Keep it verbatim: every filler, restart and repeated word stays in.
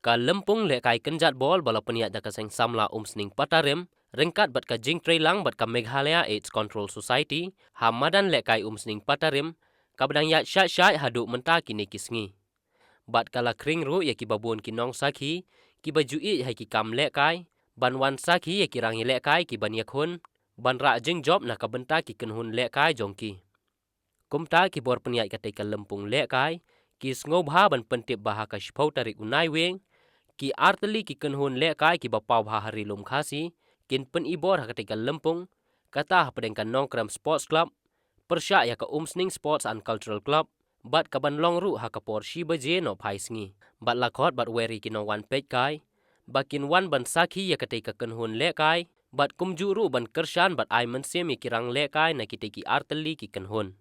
Ka lympung lehkai kynjat bol ba la pynïaid da ka Seng Samla Umsning Patarim ryngkat bad ka jingtreilang bad ka Meghalaya AIDS Control Society ha madan lehkai Umsning Patarim, kaba dang ïaid shai shai haduh mynta kine ki sngi. Bad ka la khring ruh ïa kiba bun ki nongsakhi kiba ju ïeit ha ki kam lehkai ban wan sakhi ïa ki rang ïalehkai ki ban ïakhun ban rah jingjop na ka bynta ki kynhun lehkai jong ki. Kumta ki bor pynïaid katei ka lympung lehkai ki sngewbha ban pyntip ba ha ka shiphew tarik u Naiwieng ki artylli ki kynhun lehkai kiba paw bha ha Ri Lum Khasi kin pynibor ha katei ka lympung, kata hapdeng ka Nongkrem Sports Club pyrshah ïa ka Umsning Sports and Cultural Club, bad ka ban long ruh ha ka por shi baje nohphai sngi. Bad la khot bad wer ïa ki nongwan peitkai ba kin wan ban sakhi ïa katei ka kynhun lehkai bad kumjuh ruh ban kyrshan bad ai mynsiem ïa ki rang lehkai na kitei ki artylli ki kynhun.